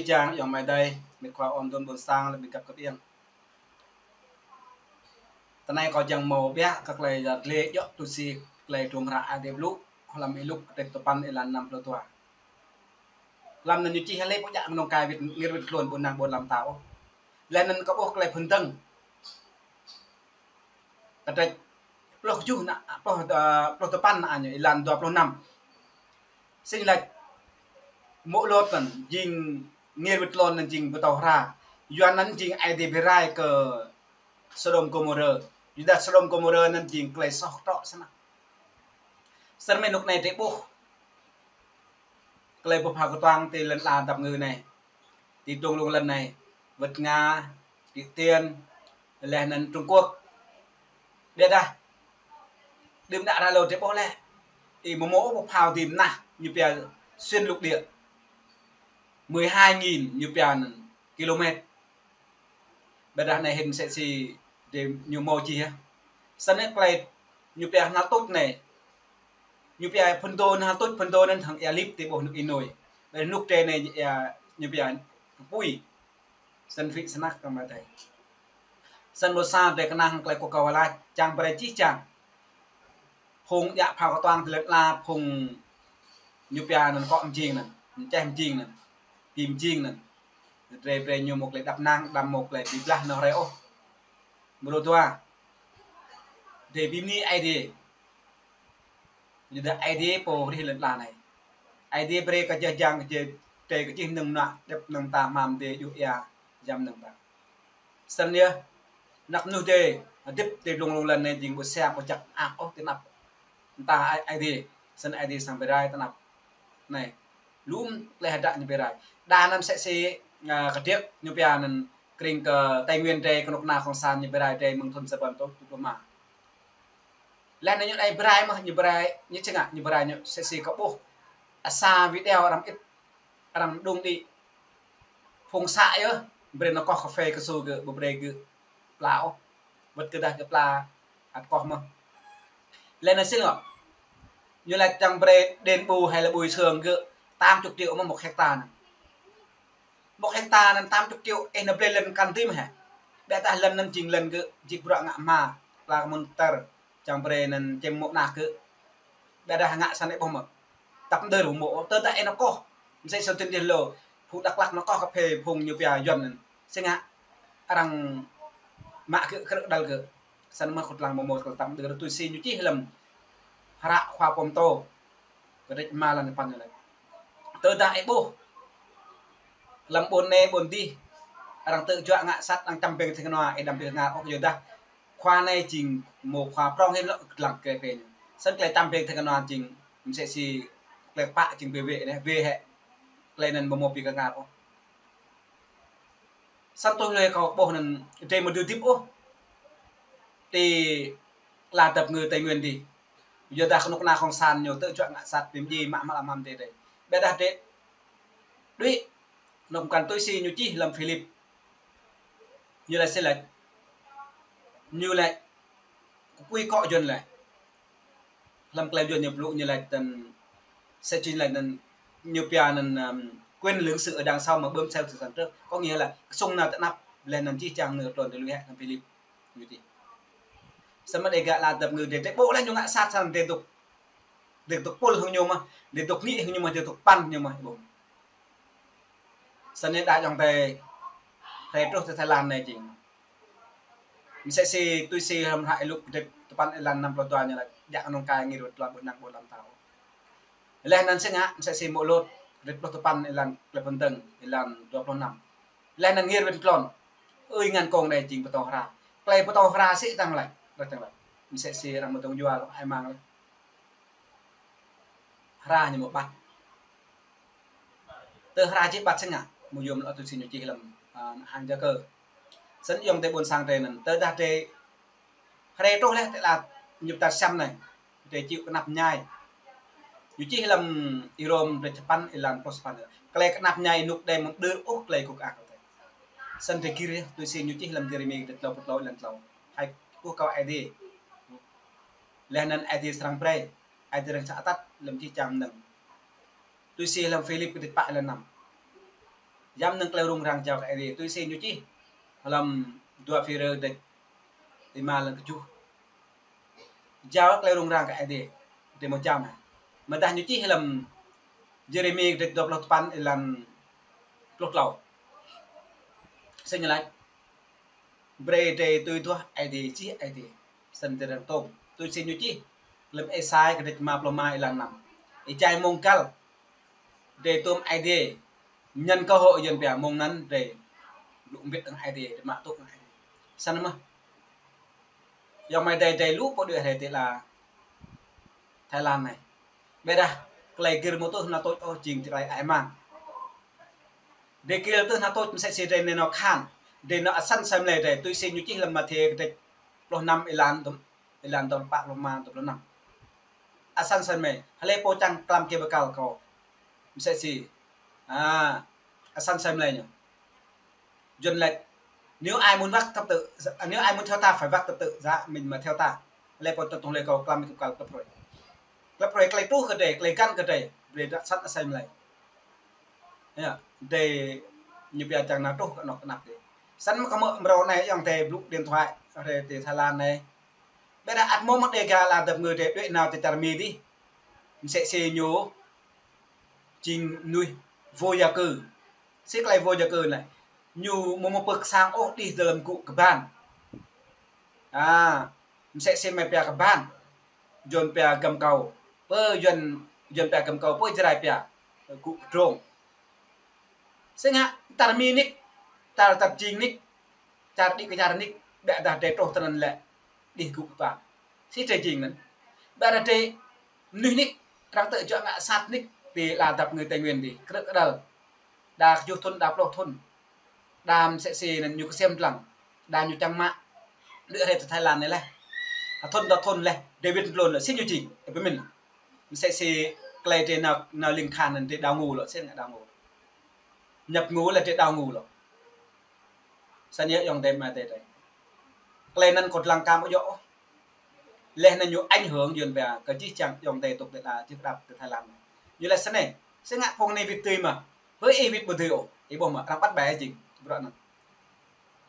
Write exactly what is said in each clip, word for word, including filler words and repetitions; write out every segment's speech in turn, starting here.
Čang ayŏng amai adơi, mĕt khua ôn tơn ƀôn sang lĕ ƀing găp kơ ƀing. Tơ anai kâo čang hmâo ƀiă kơ tơlơi yăl dliê djŏ tui si tơlơi hdruôm hră Ơi Adai blŭ, hlăm Y-Luk kơdrêč tơpăn êlan năm pluh dua. Hlăm anŭn ñu čih hơlĕ pô djă kơnung kai wĭt ngir wĭt tluôn ƀôn năng ƀôn lăm tao. Laih anŭn kâo ƀuh tơlơi phŭn dơ̆ng. Kơdrêč pluh kơjuh ană, pluh, ơ, pluh tơpăn ană ñu, êlan dua pluh năm. Sĭt lač mô̆ Lôt anŭn jing ngir wĭt tluôn anŭn jing pơtô hra. Yua anŭn jing Ơi Adai brơi rai kơ Sôđôm Gômôrơ. Yua dah Sôđôm Gômôrơ anŭn jing tơlơi soh trŏ snăk. Sĭt mơ̆n rơnŭk anai drơi ƀuh tơlơi pơphao kơtuang ti lŏn ala dăp ngư anai, ti dlông lông lăn anai, wơ̆t Nga, Triều Tiên, laih anŭn Trung Quốc. Ƀiădah đưm đă rai lơ drơi ƀuh lĕ, ih mơ̆ mơ̆ ôh pơphao ti mơnah ñu pia xuyên lục địa, mười hai nghìn ñu pia anŭn kilômet. Ƀiădah anai hĭn mơsĕ si drơi ñu hmâo čih yơh. Sĭt anai tơlơi ñu pia hnal tuč anai, ñu pia phŭn dô, hnal tuč phŭn dô anŭn hăng ia lip ti ƀuh rơnŭk Y-Nôê. Ƀiădah rơnŭk drơi anai ia ñu pia pui. Sĭt wĭt snăk kơ amai adơi. Sĭt ƀôn sang drơi kơnang hăng tơlơi kâo kâo lač, čang brơi čih čang. Phung djă phao kơtuang ti lŏn ala, phung ñu pia anŭn kŏ mjing anŭn, mčeh mjing anŭn, pi mjing anŭn. Drơi brơi ñu mơ̆ tơlơi đăp năng, đăm mơ̆ tơlơi bi blah nao rai ôh. Mrô dua. Drơi bi mni Ơi Adai. Yua dah Ơi Adai pô rih lŏn ala anai. Ơi Adai brơi kơ jih jang kơ jih, drơi kơ jih mơnơ̆ng mơnuă, djŏp mơnơ̆ng ta, hmua mơdê, djuh ia, jăm mơnơ̆ng ta. Sĭt yơh, anăp mơnuih drơi, hơdip ti dlông lông lăn anai jing ƀu siam ƀu čăk mơak ôh ti anăp. Ƀing ta Ơi, Ơi Adai, sĭt Ơi Adai srăng brơi rai ti anăp. Anai, lŏm tơlơi hơdră ñu brơi rai. Đa anŭn mơsĕ si, ơ, kơdrêč ñu pia anŭn krĭng kơ Tây Nguyên drơi kơnuk kơna Cộng sản ñu brơi rai drơi mơ̆ng thŭn sapăn rơtuh tơjuh pluh rơma. Laih anŭn ñu đai brơi mơ̆ ñu brơi, ñu čang ngă ñu brơi ñu mơsĕ si kâo ƀuh. Asa video arăng mơit, arăng mơđung đĭ. Phung să yơh, brơi nao koh kơphê kơsu gơ̆, ƀu brơi gơ̆ pla ôh. Wơ̆t kơ dah gơ̆ pla ăt koh mơ̆. Laih anŭn sĭt ngă. Ñu lač čang brơi đền bù hay là bồi thường gơ̆ tám chục triệu mơ̆ một hecta anŭn. Một hecta anŭn tám chục triệu, ih nao blơi lŏn kăn tim hă. Ƀiădah lŏn anŭn jing lŏn gơ̆, jing bruă ngă hmua, pla kơ mơ̆ng tơr, čang brơi anŭn čem mô̆ ană gơ̆. Ƀiădah ngă săn ih ƀuh mơ̆. Tăp mơdơr ƀu mơ̆, tơdah ih nao koh. Mơsĕ sơdin dih lô, phung Dak Lak nao koh kơphê phung ñu pia Yuan anŭn. Sĭt ngă, arăng mă gơ̆ krư̆ đăl gơ̆. Săn mơ̆ khut lăng mơ̆ mơ̆ kơ tăp mơdơr tui si ñu čih hlăm hră Khua Pô Pơtô. Kơdrêč rơma êlan tơpăn ñu lač. Tơdah ih ƀuh hlăm ƀôn anai ƀôn dih, arăng tơjuă ngă sat, arăng čăm beng thĕng kơnua, ih đăm ƀu kơnga ôh yua dah khua anai jing mơ̆ khua prŏng hĭ lŏ kơdlăng kơ pê ñu. Sĭt tơlơi čăm beng thĕng kơnua jing mơsĕ si tơlơi pă jing bê wê anai, wê hĕ. Tơlơi anŭn mơ̆ mơ̆ ƀu kơnga ôh. Săn tui hlơi kâo ƀuh anŭn drơi mơ̆ dưi hơdip ôh. Ti ala dăp ngư Tây Nguyên dih. Yua dah kơnuk kơna Cộng sản ñu tơjuă ngă sat ƀing djai mă mă lăm hăm tê tê. Ƀiădah drơi đuaĭ nŏk mơkăn tui si ñu čih hlăm Philip. Ñu lač sĭt lač. Ñu lač kơ pui kŏ Yuan lač. Hlăm tơlơi Yuan ñu blŭ ñu lač anŭn, mơsĕ si lač anŭn ñu pia anŭn, ưm, quyền lương sự ở đằng sau mà bơm theo từ đằng trước. Có nghĩa là kơsŭng nao ti anăp, laih anŭn jih jang nao tơlơi lui hĕ hlăm Philip. Ñu čih. Samơ̆ đe gah ala dăp ngư drơi, drơi ƀuh laih ñu ngă sat săn drơi dŏ. Drơi dŏ pul hăng ñu mơ̆, drơi dŏ ngĭ hăng ñu mơ̆, drơi dŏ păn hăng ñu mơ̆, ƀuh. Săn anai đa ayŏng adơi, hrơi truh ti Thái Lan anai jing. Mơsĕ si tui si hlăm hră Y-Luk kơdrêč tơpăn êlan năm pluh dua ñu lač, djă kơnung kai ngir wơ̆t tluôn ƀôn năng ƀôn lăm tao. Laih anŭn sĭt ngă, mơsĕ si mô̆ Lôt, kơdrêč pluh tơpăn êlan tơlơi phŭn dơ̆ng, êlan dua pluh năm. Laih anŭn ngir wơ̆t tluôn. Ơi ngăn kông anai jing pơtô hra. Tơlơi pơtô hra sĭt tăng lač, ră tăng lač. Mơsĕ si arăng mơ̆ tơ̆ng yua lŏ hai mang lač. Hra ñu mơ̆ ƀăt. Tơ hra či ƀăt sĭt ngă, mơ̆ yôm lŏ tui si ñu čih hlăm, ơ, hăng Yakơ. Sĭt ayŏng adơi ƀôn sang drơi anŭn, tơdah drơi hrơi truh laih tơlơi ñu pơtă siam anai. Drơi chịu kơnăp mơñai. Ñu čih hlăm Y-Rôm drơi tơpăn êlan pluh sapăn. Tơlơi kơnăp mơñai rơnŭk đe mơ̆ng đưr ôh tơlơi kuk ak tê. Sĭt drơi gir yơh, tui si ñu čih hlăm Yêrêmi drơi tlâo pluh tlâo êlan tlâo. Hai kơ kâo Ơi Adai. Laih anŭn Ơi Adai srăng brơi, Ơi Adai srăng sa atăt hlăm jih jang mơnơ̆ng. Tui si hlăm Philip kơdrêč pă êlan năm. Yăm năng tơlơi rŭng răng jao kơ Aê Diê. Tui si ñu čih hlăm dua Phi-rơ kơdrêč lima lăn kơjuh. Jao tơlơi rŭng răng kơ Aê Diê. Dê mơ̆ jao mơ̆. Mơdah ñu čih hlăm Yêrêmi kơdrêč dua pluh tơpăn êlan pluh klâo. Sĭt ñu laĭ: Brơi drơi tui duah Aê Diê, jih Aê Diê. Sĭt drơi tôm. Tui si ñu čih hlăm Êsai kơdrêč rơma pluh rơma êlan năm. Êjai mông găl drơi tôm Aê Diê. Ñăn kơ hŏ Yuan pia mông anŭn drơi lŭ mbĭt hăng Aê Diê, drơi mă tŭ hăng Aê Diê. Sĭt mơ̆. Yŏng mơi drơi, drơi lu pô đuaĭ rai ti la Thái Lan anai. Ƀiădah tơlơi gir mơ̆ tŭ hơnă tôč ôh, jing tơlơi ai mang. Drơi gir tŭ hơnă tôč mơsĕ si drơi anai nao khan. Drơi nao asăn asei mlei drơi, tui si ñu čih hlăm Mathiơ kơdrêč pluh năm êlan tôm, êlan tôm pă pluh rơma, tôm pluh năm. Asăn asei mlei, hlơi pô čang klăm kơ bơkal kâo. Mơsĕ si, a, asăn asei mlei ñu. Yuan laĭ: Nếu ai muốn vác thập tự, nếu ai muốn theo ta phải vác thập tự giá mình mà theo ta. Hlơi pô tŭ tơlơi kâo, klăm kơ bơkal, klăp hrơi. Klăp hrơi tơlơi truh kơ drơi, tơlơi găn kơ drơi, brơi asăn asei mlei. Yă, drơi ñu pia čang nao truh kơ anŏ kơnăp drơi. Sĭt mơ̆ kơ mơ̆ mrâo anai yŏng drơi blŭ điện thoại rai ti Thái Lan anai. Ƀiădah ăt mơ̆ mơ̆ Dega la dăp ngui drơi đuaĭ nao ti čar Mi dih. Mơsĕ si ñu jing mơnuih vô gia cư. Si tơlơi vô gia cư anai. Ñu mơ̆ mơ̆ pơ̆k sang ôh, đih dơlăm gŭ kơban. A, mơsĕ si mơi pia kơban. Yuan pia găm kâu. Pơ Yuan, Yuan pia găm kâu, pơ Jrai pia gŭ kơdrông. Sĭt ngă, čar Mi nik, čar, čar jing nik, čar đĭ kơ čar nik, ƀiădah drơi truh tơ anŭn lĕ đih gŭ kơban. Si drơi jing anŭn. Ƀiădah drơi mơnuih nik, arăng tơjuă ngă sat nik, ti la dăp ngui Tây Nguyên dih, krư̆ kơđăl. Đa kơjuh thŭn, đa pluh thŭn. Đa mơsĕ si anŭn ñu kơsem lăng. Đa ñu čang mă đuaĭ rai ti Thái Lan anai laih. Hơthŭn đa thŭn laih, drơi wĭt glôn laih, si ñu jing, ơ pơmĭn. Mơsĕ si tơlơi drơi nao, nao ling khan anŭn drơi đào ngũ lŏ, si ngă đào ngũ. Nhập ngũ laih drơi đào ngũ lŏ. Sĭt yơh yŏng drơi mơi drơi. Tơlơi anŭn kâo lăng kơ ƀu djơ̆ ôh. Laih anŭn ñu ảnh hưởng Yuan pia kơ jih jang yŏng drơi tŭk ti la jih đăp ti Thái Lan. Ñu laĭ sĭt anai, si ngă phung anai wĭt tui mơ̆. Hơi ih wĭt ƀu dưi ôh, ih ƀuh mơ̆, arăng bắt bẻ jing, bruă anŭn.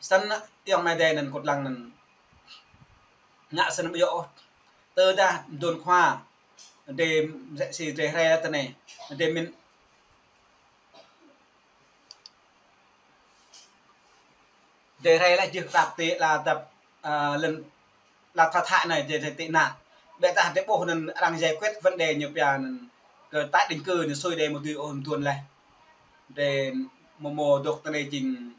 Sĭt yŏng mơi drơi anŭn kâo lăng anŭn. Ngă sĭt ƀu djơ̆ ôh. Tơdah mơdôn khua, drơi mơsĕ si drơi rai tơ anai, drơi mĭn Drơi rai laih jih kơtap ti la dăp, a, lŏn la tha thă anai drơi, drơi tị nạn. Ƀiădah drơi ƀuh anŭn arăng giải quyết vấn đề ñu pia anŭn kơ tái định cư anŭn sui đe mơ̆ dưi ôh mơdôn laih. Drơi mơ̆ mơ̆ dŏ tơ anai jing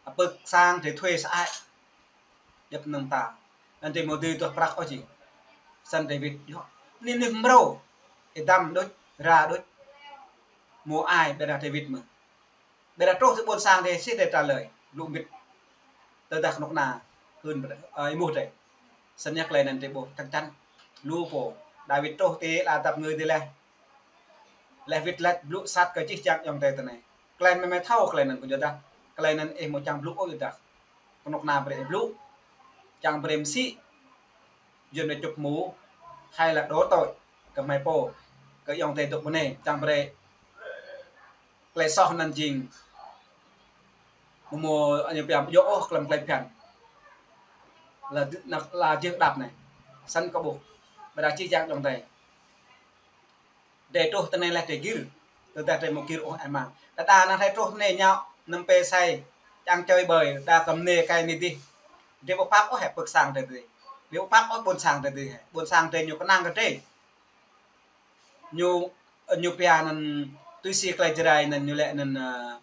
pơ̆k sang drơi thuê sơăi. Djŏp anŭn ta. Anŭn drơi mơ̆ dưi tuh prăk ôh jing. Sĭt drơi wĭt yơh. Anai anai mrâo. Ih dăm đôč, ra đôč. Mơ̆ ai ƀiădah drơi wĭt mơ̆. Ƀiădah truh ti ƀôn sang drơi si drơi trả lời, blŭ mbĭt. Tơdah kơnuk kơna hưn, ơ, ih ƀuh drơi. Sĭt yơh tơlơi anŭn drơi ƀuh, chắc chắn. Lu pô, đa wĭt truh ti la dăp ngui dih laih. Laih wĭt laih blŭ sat kơ jih jang yŏng drơi tơ anai. Tơlơi anŭn mơi thâo tơlơi anŭn kơ yua dah. Tơlơi anŭn ih mơ̆ čang blŭ ôh yua dah. Kơnuk kơna brơi ih blŭ. Čang brơi mơsĭ. Yuan mơi čŭp mơ̆, hay là đổ tội kơ mơi pô, kơ yŏng drơi dŏ ƀơi anai, čang brơi tơlơi soh anŭn jing. Mơ̆ mơ̆ ñu pia ƀu djơ̆ ôh kơ lăm tơlơi phiăn. La, la jih đăp anai. Sĭt kơ ƀuh. Ƀiădah jih jang yŏng drơi. Drơi truh tơ anai laih drơi gir. Tơdah drơi mơ̆ gir ôh ai mang. Đa đa anŭn drơi truh tơ anai ñu năm pê sai. Čang čơi ƀơi, đa kơ mơnê kai anai dih. Drơi ƀu pap ôh hĕ pơ̆k sang drơi dih. Drơi ƀu pap ôh ƀôn sang drơi dih hĕ. Ƀôn sang drơi ñu kơnang kơ drơi. Ñu, ñu pia anŭn tui si tơlơi Jrai anŭn ñu laĭ anŭn, ơ,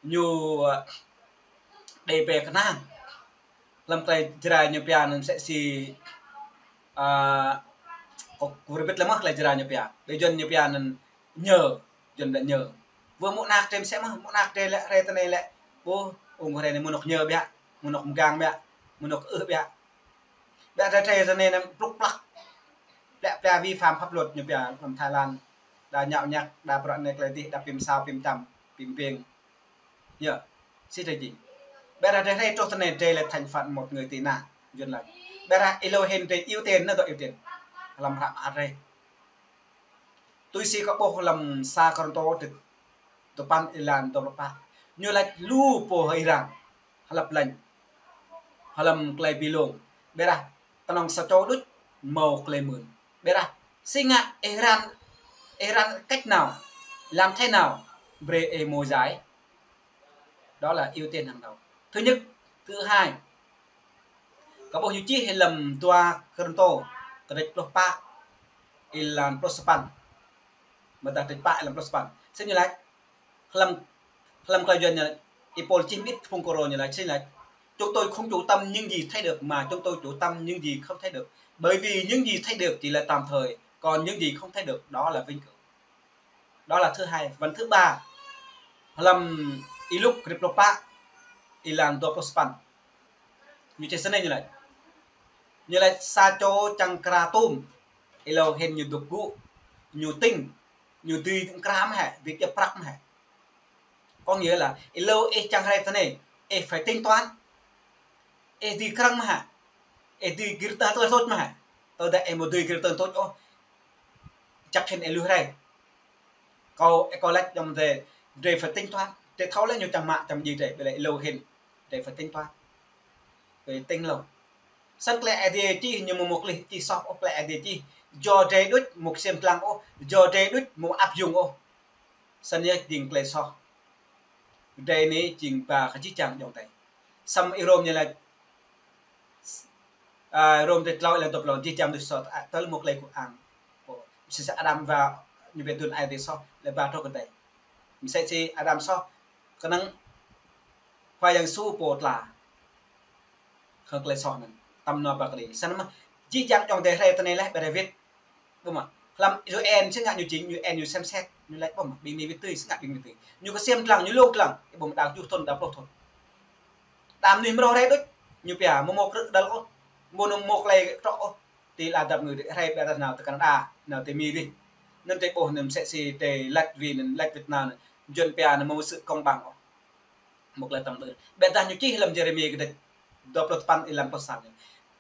ñu, ơ, đe pê kơnang. Lăm tơlơi Jrai ñu pia anŭn mơsĕ si, a, kâo, kâo rơbit lăm mơ̆ tơlơi Jrai ñu pia. Ƀơi Yuan ñu pia anŭn nhờ, Yuan laĭ nhờ. Wơ̆ mơ̆ anak drơi mơsĕ mơ̆, mơ̆ anak drơi lĕ, rai tơ anai lĕ. Ƀuh, ung kơ rai anai mơnuk nhờ ƀiă, mơnuk mgang ƀiă, mơnuk ưh ƀiă. Ƀiădah drơi tơ anai anŭn pluk plăk. Plĕ plĕ vi phạm pháp luật ñu pia lăm Thái Lan. Đa ñăo ñăk, đa bruă anai tơlơi dih, đa pim sao, pim tăm, pim ping. Yơh, si drơi jing. Ƀiădah drơi rai truh tơ anai drơi lĕ thành phần một người tị nạn, Yuan laĭ. Ƀiădah ih lŏ hĭn drơi ưu tiên, anŭn dŏ ưu tiên. Lăm hră mơak drơi. Tui si kâo ƀuh lăm sa Kôrintô kơdrêč tơpăn êlan dua pluh pă. Ñu laĭ lu pô Iran hlăp lañ hlăm klei bi lông. Ƀiădah kơnơ̆ng sa čô đôč hmâo klei mưn. Ƀiădah si ngă Iran, Iran cách nào, làm thế nào brơi ih hmâo giải. Đó là ưu tiên hàng đầu. Thứ nhất, thứ hai. Kâo ƀuh ñu čih hlăm dua Kôrintô, kdrêč pluh pă, êlan pluh sapăn. Mơ̆ng kdrêč pă êlan pluh sapăn. Snăn ñu laĭ, hlăm, hlăm klei Yuan ñu laĭ, Y-Pôl čih mơit phung Kôrô ñu laĭ, snăn ñu laĭ: Chúng tôi không chú tâm những gì thấy được mà chúng tôi chú tâm những gì không thấy được. Bởi vì những gì thấy được chỉ là tạm thời, còn những gì không thấy được đó là vĩnh cửu. Đó là thứ hai. Phần thứ ba, hlăm Y-Luk kdrêč pluh pă, êlan dua pluh sapăn. Ñu čih snăn ñu laĭ. Ñu laĭ sa čô čang kra tôm, êlâo hĭn ñu dôk gŭ, ñu tĭng, ñu dưi kra mơ̆ hĕ, dưi djăp prăk mơ̆ hĕ. Có nghĩa là êlâo ih čang rai tơ anai, ih phải tính toán. Ih dưi krăng mơ̆ hă? Ih dưi gir tơl tơl tôč mơ̆ hă? Tơdah ih hmâo dưi gir tơl tôč ôh, čăk hĭn ih lui rai. Kâo, ih kâo laĭ ayŏng adơi, drei phải tính toán. Drei thâo lĕ ñu čang mă čang djai drei, ƀiădah êlâo hĭn drei phải tính toán. Phải tính lâu. Snăn klei Aê Diê čih ñu hmâo mơ̆ klih čih soh ôh, klei Aê Diê čih. Yua drei đôč hmâo ksiêm dlăng ôh, yua drei đôč hmâo áp dụng ôh. Snăn yơh jing klei soh. Drei anai jing ba kơ jih jang ayŏng adơi. Samơ̆ Y-Rôm ñu laĭ, a, Rôm kdrêč klâo êlan dua pluh, jih jang mơnuih soh, a, tơl hmâo klei guh ang. Ơ, msĕ si Ađam Êwa ñu ƀu tuân Aê Diê soh, lĕ ba truh kơ adih. Msĕ si Ađam soh, kơnơ̆ng Khua Yang Yêsu pô tla. Khă klei soh anăn. Tăm nao ba kơđi. Snăn mơ̆, jih jang ayŏng adơi hrơi tơ anai leh ƀiădah wĭt. Ƀuh mơ̆, hlăm U N si ngă ñu jing, U N ñu xem xét, ñu laĭ ƀuh mơ̆, ƀing anai wĭt tui, si ngă ƀing anai wĭt tui. Ñu kơsiêm dlăng, ñu lông dlăng, ƀuh mơ̆, đa kjuh thŭn, đa pluh thŭn. Đa mơnuih mrâo hrơi đôč, ñu pia, hmâo mơ̆ krư̆ đăl ôh, hmâo mơ̆ mơ̆ klei trŏ ôh. Ti ala dăp ngui, hrơi ƀiădah nao tơ Canada, nao tơ Mi dih. Anăn drei ƀuh anăn msĕ si drei lač wĭt anăn, lač wĭt nao anăn, jŭn pia anăn hmâo sự công bằng ôh. Mơ̆ klei tăm đơ. Ƀiădah ñu čih hlăm Yêrêmi kdrêč dua pluh sapăn êlan pluh sa.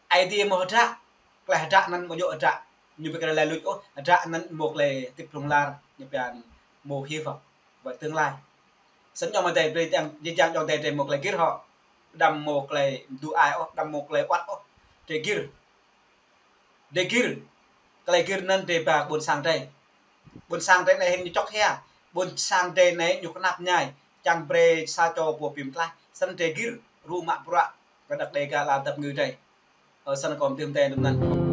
Aê Diê hmâo hdră, klei hdră anăn ƀu djơ̆ hdră ñu bi kra lĕ luč ôh, hdră anăn hmâo klei tĭp hlŏng lar, ñu pia anăn hmâo hy vọng và tương lai. Snăn ayŏng adơi drei, jih jang ayŏng adơi drei hmâo klei gĭr hŏ. Đăm hmâo klei mdu ai ôh, đăm hmâo klei wăt ôh. Drei gĭr. Drei gĭr. Klei gĭr anăn drei ba ƀuôn sang drei. Ƀuôn sang drei anei hĭn ñu čŏk hia. Ƀuôn sang drei anei ñu knap mñai. Čang brei sa čô pô bi mtlaih. Snăn drei gĭr. Rŭ mă bruă kơ đăk đei gah ala dăp ngui drei. Ơ, snăn kâo mơ̆ tơm tê anăn.